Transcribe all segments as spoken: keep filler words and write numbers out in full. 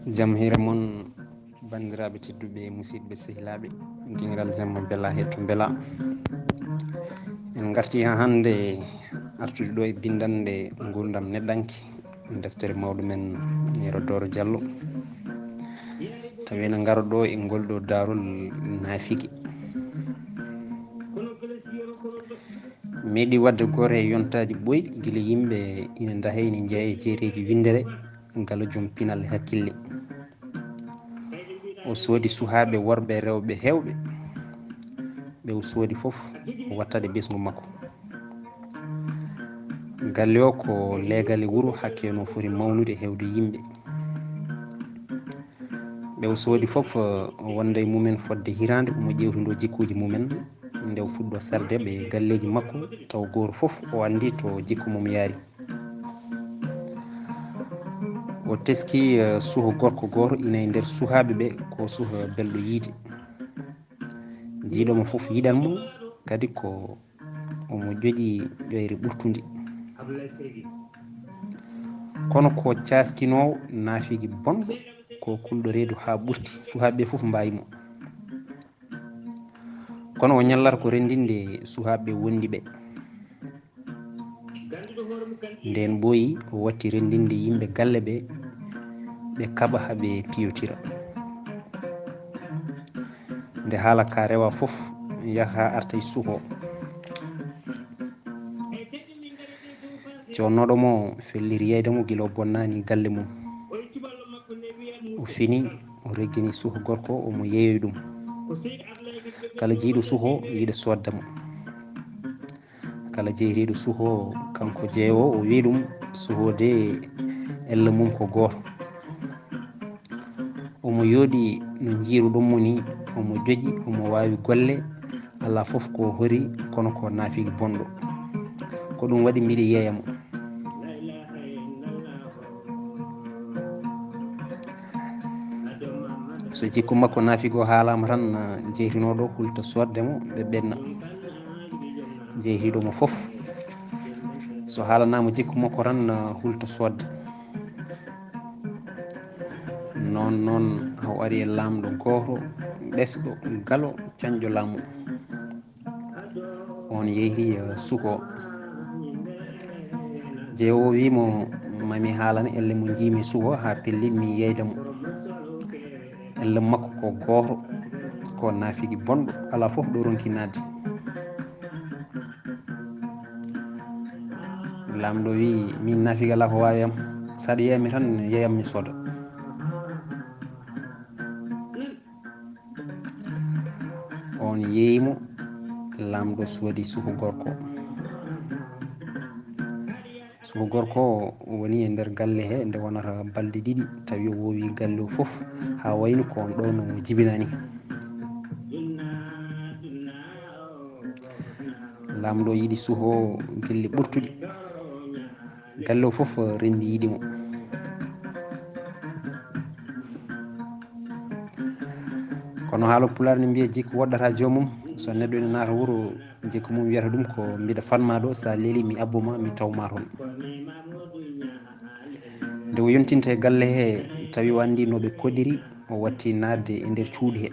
Jam hiira mon, banndiraaɓe tedduɓe, musidɓe, sehilaaɓe, dingiral jamma bela he to bela. En ngarti haa hannde artude ɗo e binndannde nguurndam neɗɗanke, deftere mawɗo men Yero Doro Diallo. Tawi ene ngara ɗo e ngol ɗo daarol naafigi. Meeɗi waɗde gooto e yontaaji ɓooyɗi gila yimɓe ina ndahe, ina njeya e jeereeji winndere, gala joom pinal e hakkille. O soodi suhaaɓe worɓe e rewɓe heewɓe. Ɓe o soodi fof, o wattaɗe ɓesngu makko. Galle o ko leegale wuro, hakke no foti mawnude, heewde yimɓe. Ɓe o soodi fof, o wonda e mumen fodde hiraande, omo ƴeewtindoo jikkuuji mumen. Nde o fuɗɗo sarde ɓe galleeji makko, taw gooto fof o anndi to jikku mum yaari. O teski, eh, suho gorko gooto ina e nder suhaaɓe ɓe, ko suho belɗo yiide. Jiiɗo mo fof yiɗan mo, kadi ko omo joƴi ƴoyre ɓurtundi. Kono ko caaskinoowo naafigi bonɗo, ko kulɗo reedu haa ɓurti, suhaaɓe ɓe fof mbaawi mo. Kono o ñallata ko renndinde suhaaɓe wondiiɓe. Ndeen ɓooyi, o watti renndinde yimɓe galle ɓe, ɓe kaɓa haa ɓe piyotira. Nde haala ka rewa fof, yaha arta e suho. Jonnooɗo mo felliti yeeyde mo gila o bonnaani galle mum. O fini, o reggini suho gorko, omo yeeyoyi ɗum. Kala jeyɗo suho yiɗa soodde mo. Kala jeyriiɗo suho, kanko jeewo, o wii ɗum, suho de ella mum ko gooto. Omo yooɗi no njiiruɗon mo ni, omo joƴi, omo waawi golle, alaa fof ko hori, kono ko naafigi bonɗo. Ko ɗum waɗi mbiɗa yeeya mo. So jikku makko naafigo haalaama tan, jeytinooɗo hulta soodde mo, ɓe ɓenna. Jeytiiɗo mo fof, so haalanaama jikku makko tan, hulta soodde. Noon, noon, o ari e laamɗo gooto, ɓesɗo, galo, cañƴo laamu. On yehri, eh, suho. Jeewo wi mo, "Mami haalana elle mo njiimi suho haa pellit mi yeeyda mo. Elle makko ko gooto, ko naafigi bonɗo, alaa fof ɗo ronki naatde." Laamɗo wi, "Min naafigi alaa ko waawi am. Saɗa yeeya mi tan, yeeyam mi sooda." On yeeyi mo, laamɗo soodi suhu gorko. Suhu gorko o woni e nder galle he nde wonata balɗe ɗiɗi, tawi o woowi galle o fof, haa wayno ko on ɗo no jibinani. Laamɗo yiɗi suho gelle ɓurtuɗi. Galle o fof renndi yiɗi mo. Kono haala pulaar ne mbiya, "Jikku woɗɗata joomum." So neɗɗo ene naata wuro, jikku mum wiyata ɗum ko, "Mbiɗa fanma ɗo, sa leeli mi abbo ma, mi taw ma toon." Nde o yontinta e galle he, tawi o anndi no ɓe koɗiri, o watti naatde e nder cuuɗi he.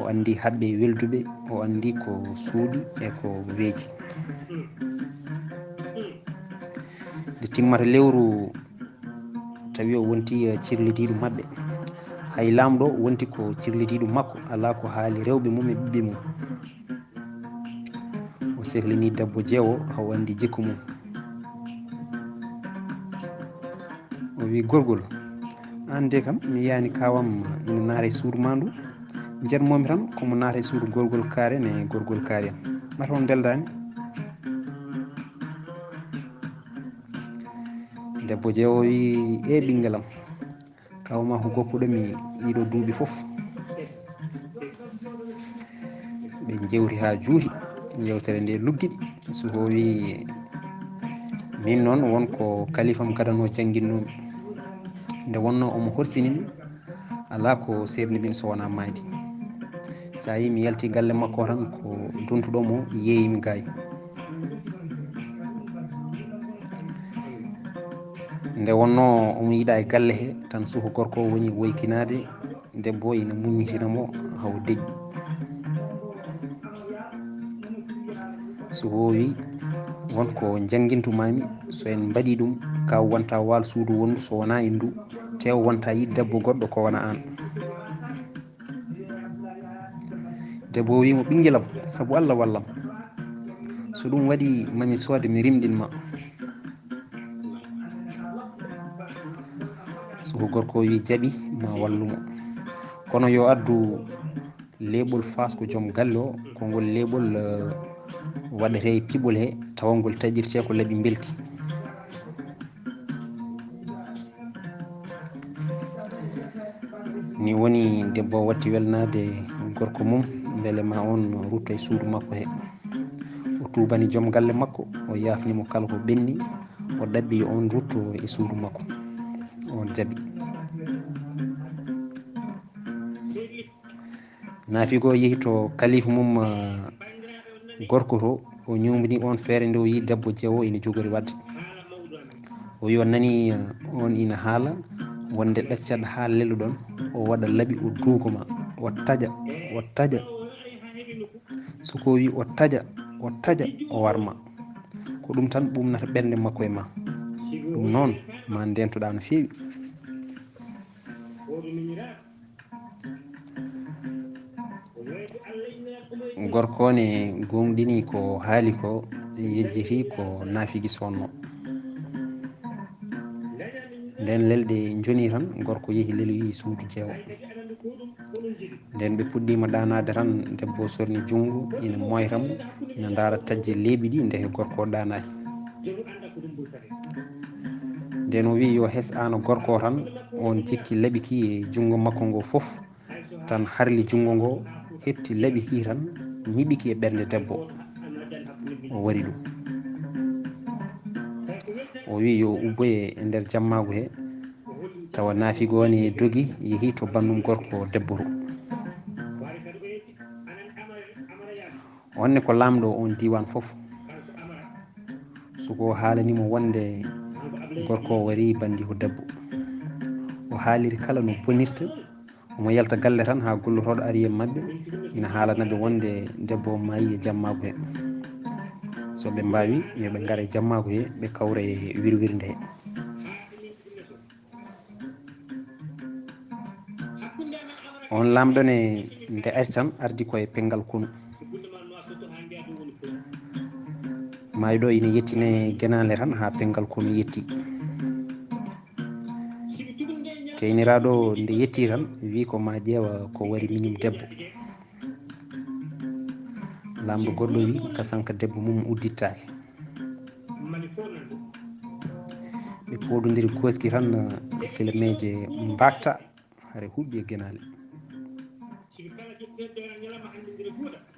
O anndi haɓɓe welduɓe, o anndi ko suuɗi e ko weeji. Nde timmata lewru, tawi o wonti, eh, cirlitiiɗo maɓɓe. Hay laamɗo wonti ko cirlitiiɗo makko, alaa ko haali rewɓe mum e ɓiɓɓe mum. O sehlini debbo jeewo, o anndi jikku mum. O wi, "Gorgol, aan de kam, mi yiyani kawam ina naata e suudu ma ndu. Njetmomi tan ko mo naata e suudu gorgol kaari en e gorgol kaari en. Mata on mbeldaani?" Debbo jeewo wi, "E ɓinngel am, kaw ma ko goppuɗo mi ɗiɗo duuɓi fof." Ɓe njewti haa juuti, yewtere nde luggiɗi. Suho wi, "Min noon won ko kalifam gadano jannginnoomi. Nde wonno omo horsini mi, alaa ko seerni min so wonaa maayde. So a yii mi yalti galle makko tan ko dontuɗo mo yeeyi mi gaay." Nde wonnoo omo yiɗa e galle he, tan suka gorko o woni woykinaade debbo o, ina muññitina mo haa o deƴƴi. Suka o wi, "Won ko njanngintumaami, so en mbaɗii ɗum, ka wonta waal suudu wonndu, so wonaa en ndu, tew wonta yiɗ debbo goɗɗo ko wona aan." Debbo o wi mo, "Ɓinngelam, sabu Allah wallam. So ɗum waɗi, mami soode mi rimɗin ma." Suka gorko o wi, "Jaɓi, ma wallu mo. Kono yo addu leeɓol faas ko joom galle o, ko ngol leeɓol, eh, waɗetee e piɓol he, tawa ngol taƴirtee ko laɓi mbelki." Ni woni debbo o watti welnaade gorko mum, mbele ma oon rutto e suudu makko he. O tuubani joom galle makko, o yaafni mo kala ko ɓenni, o ɗaɓɓi yo oon rutto e suudu makko. Oon jaɓi. Naafigo yehi to kalifu mum, ah, gorko to, o ñumri on feere nde o yi debbo jeewo ina jogori waɗde. O wi o nani, ah, on ina haala wonde ɗaccat haa leloɗon, o waɗa laɓi, o duuko ma, o taƴa, o taƴa. Suka o wi o taƴa, o taƴa, o warma. Ko ɗum tan ɓumnata ɓernde makko e ma. Ɗum noon, ma ndentoɗaa no feewi. Gorko ne gooŋɗini ko haali ko, yejjiti ko naafigi sonno. Nden lelɗe njoni tan, gorko yehi leloyi suudu jeewo. Nden ɓe puɗɗiima ɗaanaade tan, debbo sorni junngo, ina moyta mo, ina ndaara taƴde leeɓi ɗi, ndeke gorko o ɗaanaaki. Nden o wi yo hes aano gorko o tan, on jikki laɓi ki e junngo makko ngo fof, tan harli junngo ngo, heɓti laɓi ki tan, ñiɓi ki e ɓernde debbo. O wari ɗum. O wi yo ubboye e nder jammaagu he, tawa naafigo ne dogi, yehi to bannum gorko debbo to. On ne ko laamɗo on diiwaan fof. Suka o haalani mo wonde gorko o wari banndi ko debbo. O haaliri kala no bonirta, omo yalta galle tan haa gollotooɗo ari e maɓɓe, ina haalana ɓe wonde debbo o maayi e jammaagu he. So ɓe mbaawi, yo ɓe ngara e jammaagu he, ɓe kawra e wirwirnde he. On laamɗo ne, nde ari tan, ardi ko e penngal konu. Maayɗo ina yettine genaale tan haa penngal konu yetti. Keyniraaɗo nde yetti tan, wi ko ma ƴeewa ko wari miñum debbo. Laamɗo goɗɗo wi, kasanka debbo mum uddittaake. Ɓe pooɗondiri gooski tan, selemeeje mbaakta, hare huɓɓi e genaale.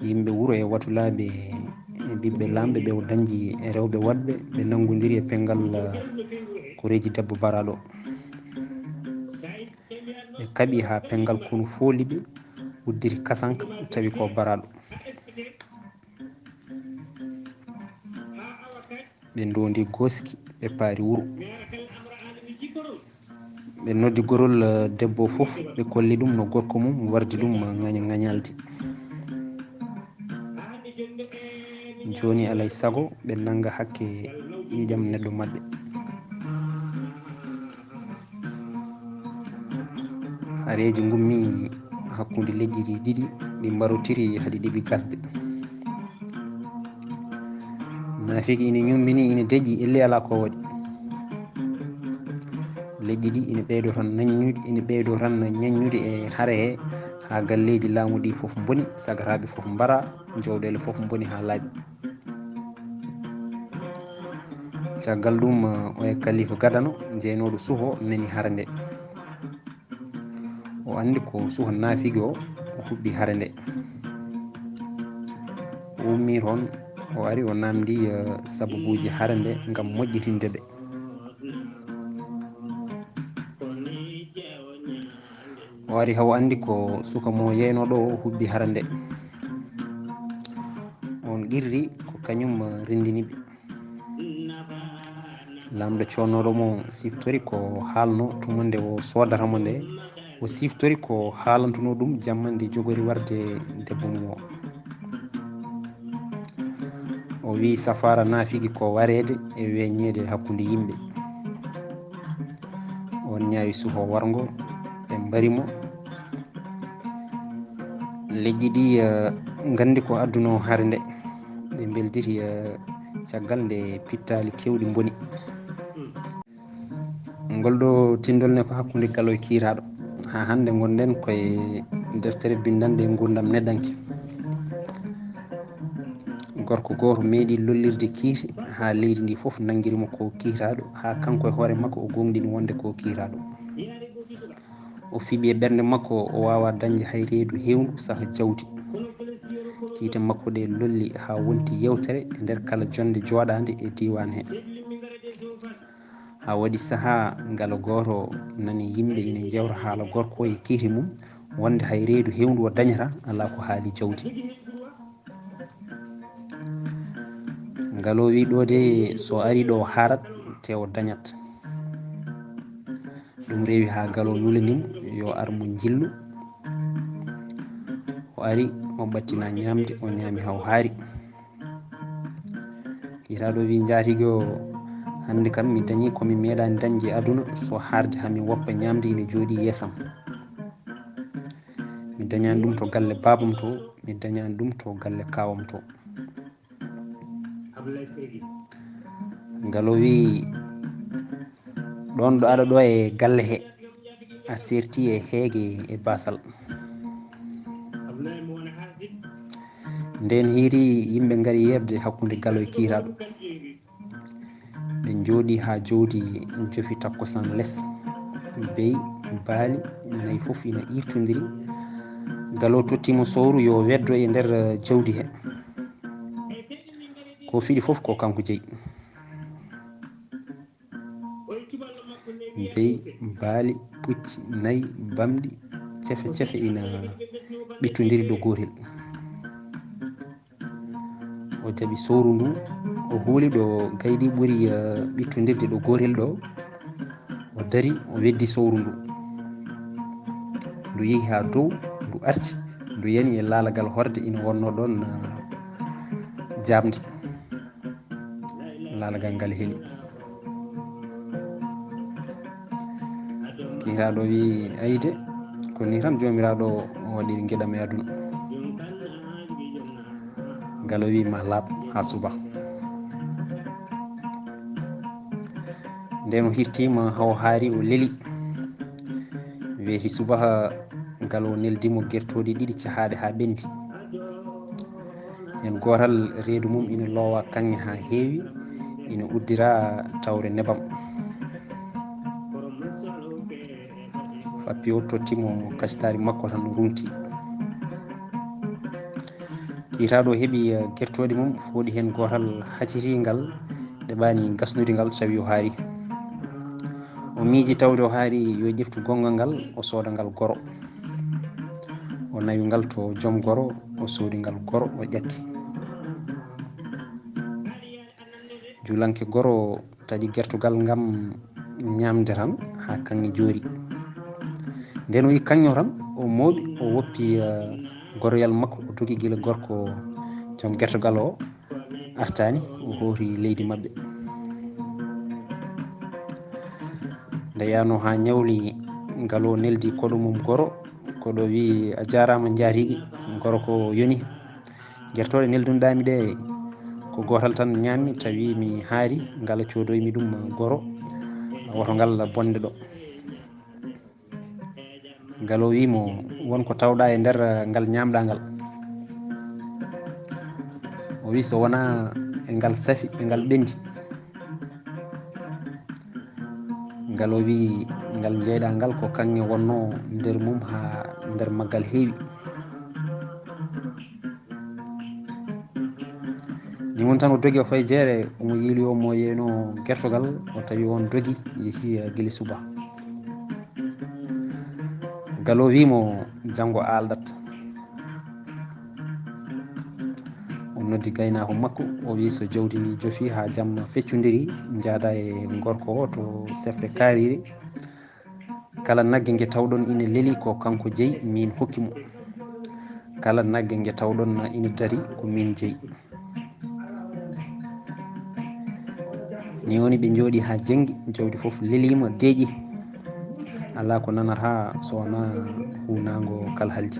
Yimɓe wuro e watulaaɓe e ɓiɓɓe laamɓe ɓe o dañji e rewɓe waɗɓe, ɓe nanngondiri e penngal, ah, koreeji debbo baraaɗo. Ɓe kaɓi haa penngal konu fooli ɓe, udditi kasanka, tawi ko baraaɗo. Ɓe ndondi gooski, ɓe paari wuro. Ɓe noddi gorol, eh, debbo fof, ɓe kolli ɗum no gorko mum wardi ɗum, eh, ŋaña-ŋañaldi. Jooni alay sago ɓe nannga hakke ƴiiƴam neɗɗo maɓɓe. Hareeji ngummi hakkunde leƴƴi ɗi ɗiɗi, ɗi mbarotiri, haɗi ɗiɓi gasde. Naafiki ina ñumbini, ina deƴƴi, elli alaa ko waɗi. Leƴƴi ɗi ina ɓeydo tan naññude, ina ɓeydo tan ñaññude e hare he, haa galleeji laamu ɗi fof mboni, sagataaɓe fof mbara, jowɗeele fof mboni haa laaɓi. Caggal ɗum, o e kalifu gadano jeynooɗo suho nani hare nde. O anndi ko suho naafigi o, o huɓɓi hare nde. O ummi toon, o ari, o naamndi, eh, sababuuji hare nde ngam moƴƴitinde ɓe. O ari haa o anndi ko suka mo yeynooɗo o huɓɓi hare nde. On qirri ko kañum, eh, renndini ɓe. Laamɗo coodnooɗo mo siftori ko haalno tuma nde o soodata mo nde, o siftori ko haalantunoo ɗum jamma nde jogori warde debbo mum o. O wiyi safaara naafiki ko wareede e weññeede hakkunde yimɓe. On ñaawi suho warngo, ɓe mbari mo. Leƴƴi ɗi, eh, nganndi ko adduno hare nde, ɓe mbelditi, eh, caggal nde pittaali keewɗi mboni. Ngol ɗo tinndol ne ko hakkunde Galo e kiiraaɗo. Haa hannde ngonɗen koye deftere binndanɗe nguurndam neɗɗanke. Gorko gooto meeɗi lollirde kiite haa leydi ndi fof nanngiri mo ko kiiraaɗo, haa kanko e hoore makko o goongɗini wonde ko kiiraaɗo. O fiɓi e ɓernde makko, o waawaa dañde hay reedu heewndu saha jawdi. Kiite makko ɗe lolli haa wonti yeewtere e nder kala jonnde jooɗaande e diiwaan he. Haa waɗi sahaa, Galo gooto nani yimɓe ina njewta haala gorko e kiite mum, wonde hay reedu heewndu o dañata, alaa ko haali jawdi. Galo wi ɗo de, so ari ɗo haarat, te o dañat. Ɗum rewi haa Galo nulani mo yo ar mo njillu. O ari, o ɓattina ñaamde, o ñaami haa o haari. Kiiraaɗo wi njaatigi o, hannde kam mi dañi ko mi meeɗaani dañde e aduna, so haarde haa mi woppa ñaamde ina jooɗi yeesam. Mi dañaani ɗum to galle baabam to, mi dañaani ɗum to galle kaawam to. Galo wi, ɗon ɗo aɗa ɗo e galle he, a serti e heege e basal. Nden hiiri yimɓe ngari yeɓde hakkunde Galo e kiiraaɗo. Ɓe njooɗi haa jawdi jofi takkusaan les. Beyi, baali, nayi fof ina iirtondiri. Galo totti mo sowru yo weddo e nder, eh, jawdi he. Ko fiɗi fof ko kanko jeyi. Beyi, baali, pucci, nayi, bamɗi, cefe cefe ina ɓittondiri ɗo gootel. O jaɓi sowru ndu, o huuli ɗo gayɗi ɓuri, eh, ɓittondirde ɗo gootel ɗo. O dari, o weddi sowru ndu. Ndu yehi haa dow, ndu arti, ndu yani e laalagal horde ina wonno ɗon, eh, jaabnde. Laalagal ngal heli. Kiiraaɗo wi, "Ayde, ko ni tan Joomiraaɗo waɗiri ngeɗam e aduna." Galo wi, "Ma laaɓ haa suba." Nden o hirtiima haa o haari, o leli. Weeti subaha, Galo neldi mo gertooɗe ɗiɗi cahaaɗe haa ɓendi. Heen gootal reedu mum ina loowa kaŋŋe haa heewi, ina uddira tawre nebam. Fappi o totti mo kacitaari makko tan, o runti. Kiiraaɗo heɓi, eh, gertooɗe mum, fooɗi heen gootal hacitiingal, ɗeɓaani gasnude ngal, tawi o haari. O miiji tawde o haari, yo ƴeftu gonngal ngal, o sooda ngal goro. O nawi ngal to joom goro, o soodi ngal goro, o ƴakki. Juulanke goro taƴi gertogal ngam ñaamde tan haa kaŋŋe joori. Nden o yi kaŋŋe o tan, o mooɓi, o woppi, eh, goroyal makko, o dogi gila gorko joom gertogal o artaani, o hooti leydi maɓɓe. Nde yaano haa ñawli, Galo neldi koɗo mum goro, koɗo wi, "A jaaraama njaatigi." Goro ko yoni. Gertooɗe neldunɗaami ɗe ko gootal tan ñaammi, tawi mi haari, ngal coodoymi ɗum goro, woto ngal bonde ɗo. Galo wi mo, "Won ko tawɗa e nder ngal ñaamɗa ngal?" O wi, "So wonaa e ngal safi, e ngal ɓendi." Galo wi, "Ngal njeyɗa ngal ko kaŋŋe wonno nder mum haa nder maggal heewi." Ni woni tan o dogi, o fayi jeere, omo yiili o mo yeyno gertogal, o tawi on dogi, yehi, eh, gila suba. Galo wi mo, "Janngo a aldat." O noddi Di gaynaako makko, o wi so jawdi ndi jofi haa jamma feccondiri, njaada e gorko o to sefre kaariri. Kala nagge nge tawɗon ina leli ko kanko jeyi, min hokki mo. Kala nagge nge tawɗon ina dari ko min jeyi. Ni woni ɓe njooɗi haa jenngi, jawdi fof leliima deeƴi. Alaa ko nanata so wonaa huunaango kalhaldi.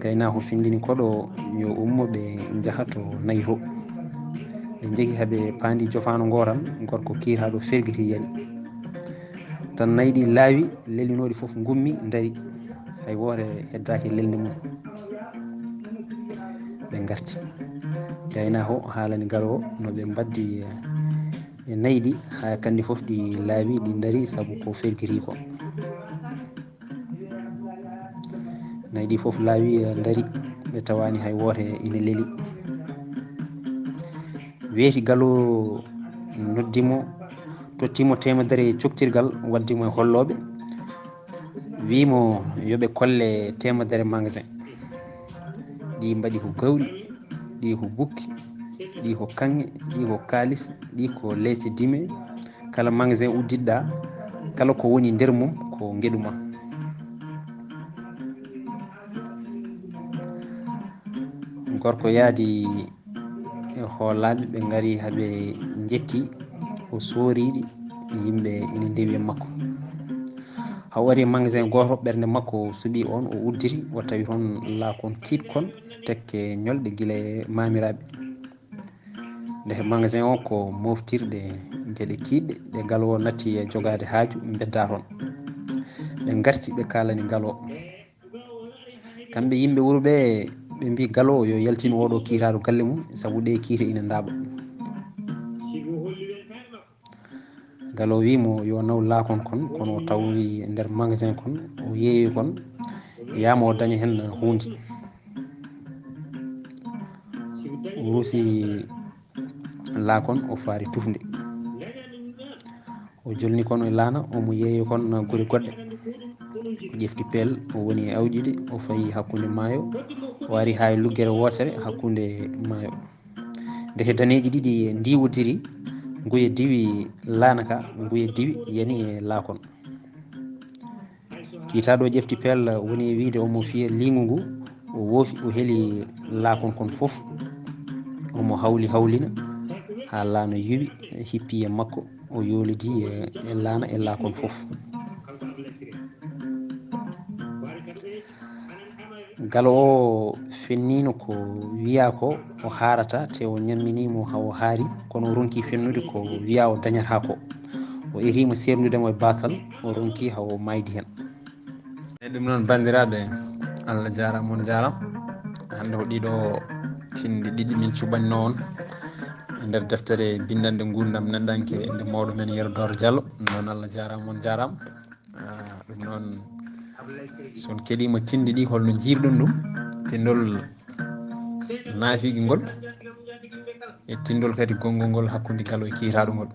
Gaynaako findini koɗo yo ummo ɓe njaha to nayi to. Ɓe njehi haa ɓe paandi jofaano ngo tan, gorko kiiraaɗo fergiti yani. Tan nayi ɗi laawi, lelinooɗi fof ngummi, ndari. Hay woote heddaaki lelnde mum. Ɓe ngarti. Gaynaako haalani galo o no ɓe mbaddi e nayi ɗi, haa kandi fof ɗi laawi, ɗi ndari sabu ko fergiti ko. Nayi ɗi fof laawi, eh, ndari, ɓe tawaani hay woote ina leli. Weeti galo noddi mo, totti mo teemedere coktirgal, waddi mo e hollooɓe, wi mo yo ɓe kolle teemedere magasin. Ɗi mbaɗi ko gawri, ɗi ko bukki, ɗi ko kaŋŋe, ɗi ko kaalis, ɗi ko leece dime. Kala magasin uddiɗɗa, kala ko woni nder mum ko ngeɗu ma. Gorko yaadi e hoolaaɓe, ɓe ngari haa ɓe njetti, o sooriɗi, yimɓe ina ndewi e makko. Haa o ari e magasin gooto, ɓernde makko suɓi on, o udditi, o tawi toon laakon kiiɗkon, tekke ñolɗe gila e maamiraaɓe. Nde magasin o ko moftirɗe geɗe kiiɗɗe, ɗe galo o natti e jogaade haaju, mbedda toon. Ɓe ngarti, ɓe kaalani galo o. Kamɓe yimɓe wuro ɓe, ɓe mbi galo o yo yaltin oɗo kiiraaɗo galle mum, sabu ɗe kiire ina ndaaɓa. Galo o wi mo yo naw laakon kon, kono o tawi nder magasin kon, o yeeyi kon, yaama o daña heen huunde. O ruusi laakon, o faari tufnde. O jolni kon e laana, omo yeeyi kon gure goɗɗe. O ƴefti peel, o woni e awƴude, o fayi hakkunde maayo, o ari haa e luggere wootere hakkunde maayo. Ndeke daneeji ɗiɗi ndiwodiri, nguya diwi laana ka, nguya diwi yani e laakon. Kiitaaɗo ƴefti peel, woni e wiyde omo fiya liingu ngu, o woofi, o heli laakon kon fof, omo hawli hawlina haa laana yuwi, hippi e makko, o yoolidi e, e laana e laakon fof. Galo o fennino ko wiya ko o haarata, te o ñammini mo haa o haari, kono o ronki fennude ko wiya o dañata ko. O eri mo seerndude mo e baasal, o ronki haa o maaydi heen. E ɗum noon, banndiraaɓe, Allah jaaraama, on njaaraama. Hannde ko ɗiɗo tinde ɗiɗi min cuɓanno on e nder deftere Binndannde Nguurndam Neɗɗanke nde mawɗo men Yero Dooro Jallo. Ɗum noon, Allah jaaraama, on njaaraama. Ah, ɗum noon, so on keɗiima tinde ɗi, holno njiirɗon ɗum? Tindol naafiigi ngol e tindol kadi gonngol ngol hakkunde galo e kiiraaɗo ngol.